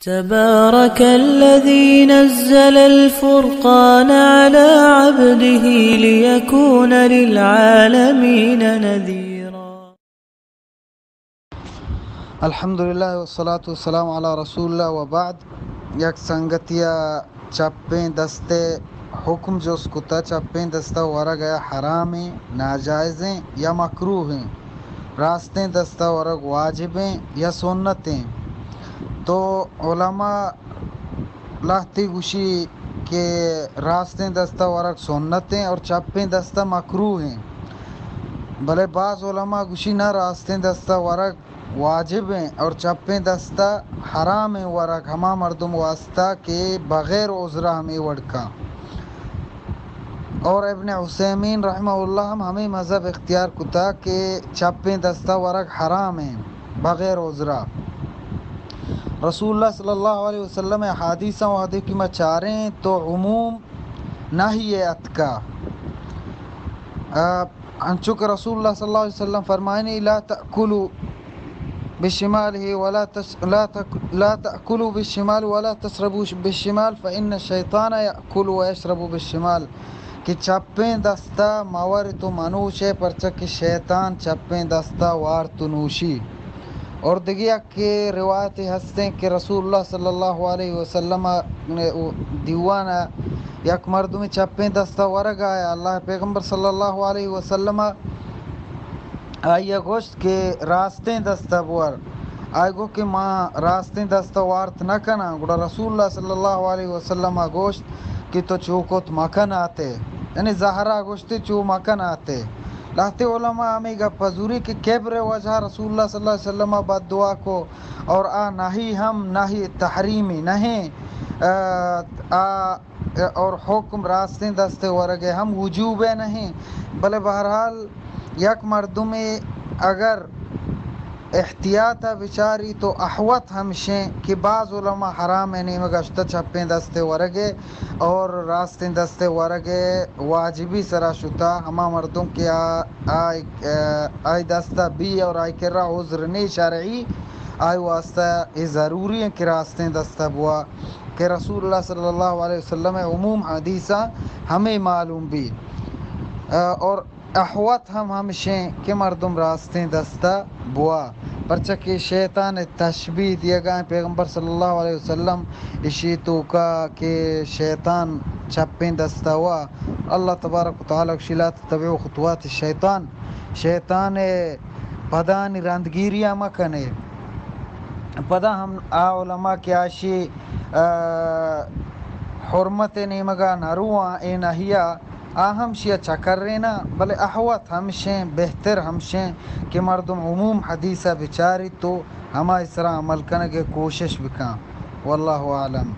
تبارك الذي نزل الفرقان على عبده ليكون للعالمين نذيرا. الحمدللہ والصلاة والسلام علی رسول اللہ وبعد. یک سنگتیا چپیں دست ءِ حکم جست کتا، چپیں دست ءَ ورگ آیا حرامیں، ناجائزیں یا مکروہیں؟ راستیں دست ءَ ورگ واجبیں یا سنتیں؟ تو علماء لہتے گوشی کہ راستیں دست ءَ ورگ سنتیں اور چپیں دست ءَ مکروہیں، بلے بعض علماء گوشی نہ، راستیں دست ءَ ورگ واجبیں اور چپیں دست ءَ حرامیں ورگ ہما مردم واسطہ کہ بغیر عذرا ہمے وڑ کاں. اور ابن عثیمین رحمہ اللہ ہم ہمے مذہب اختیار کتا کہ چپیں دست ءَ ورگ حرامیں بغیر عذرا. رسول اللہ صلی اللہ علیہ وسلم ءِ احادیثاں وہدے کہ ما چاریں تو عموم نہی ءَ اتکا. آ، انچو کہ رسول اللہ صلی اللہ علیہ وسلم فرمائنی: لا تأكلوا بشماله ولا تس-، لا تك-، لا تأكلوا بالشمال ولا تشربوا ش-، بالشمال فإن الشيطان يأكل ويشرب بالشمال، کہ چپیں دستا مورت و منوشے، پرچہ کہ شیطان چپیں دستا وارت و نوشی. اور دگہ یک کہ روایتے ہستیں کہ رسول اللہ صلی اللہ علیہ وسلم ءِ دیوان ءَ یک مردمے چپیں دست ءَ ورگ ءَ آیا، اللہ ءِ پیغمبر صلی اللہ علیہ وسلم ءَ آئی ءَ گوشت کہ راستیں دست ءَ بور. آئی گو کہ ما راستیں دست ءَ وارت نہ کناں. گڑا رسول اللہ صلی اللہ علیہ وسلم ءَ گوشت کہ تو چو کت مکن آتے، یعنی زہرا گوشتے چو مکن آتے. لہتے علماء ہمے گپ ءَ زوری کہ کبر ءِ وجہ ءَ رسول اللہ صلی اللہ علیہ وسلم ءَ بد دعا کو، اور آ نہی ہم نہی تحریمی نہ ایں، آ، آ، اور حکم راستیں دست ءَ ورگ ءِ ہم وجوب ءَ نہ ایں، بلے بہرحال یک مردمے اگر احتیاط ءَ بچاری تو احوط ہمشیں کہ بعض علماء حرام ءِ نیمگ ءَ گشتہ چپیں دست ءَ ورگ ءِ اور راستیں دست ءَ ورگ ءِ واجبی سرا شتا، ہما مردم کہ آ، آ، آئی دست ءَ بی اور آئی کرا عذر نے شرعی، آئی واسطہ اے ضروری ایں کہ راستیں دست ءَ بوا، کہ رسول اللہ صلی اللہ علیہ وسلم ءِ عموم حدیثاں ہمے معلوم بی. آ، اور احوط ہم ہمشیں کہ مردم راستیں دست ءَ بوا، پرچہ کہ شیطان ءِ تشبیہ دیگا ایں پیغمبر صلی اللہ علیہ وسلم اشی توکا کہ شیطان چپیں دست ءَ وا. اللہ تبارک و تعالی گوشی: لا تتبعوا خطوات الشیطان، شیطان ءِ پدانی رندگیری ءَ مکنے. پدا ہم آ علماء کہ آشی، آ، حرمت ءِ نیمگا نہ رواں اے نہی ءَ، آ ہم شی ءَ چکریناں، بلے احوط ہمشیں، بہتر ہمشیں کہ مردم عموم حدیث ءَ بچاریت و ہمائی سرا عمل کنگ ءِ کوشش بکاں. واللہ اعلم.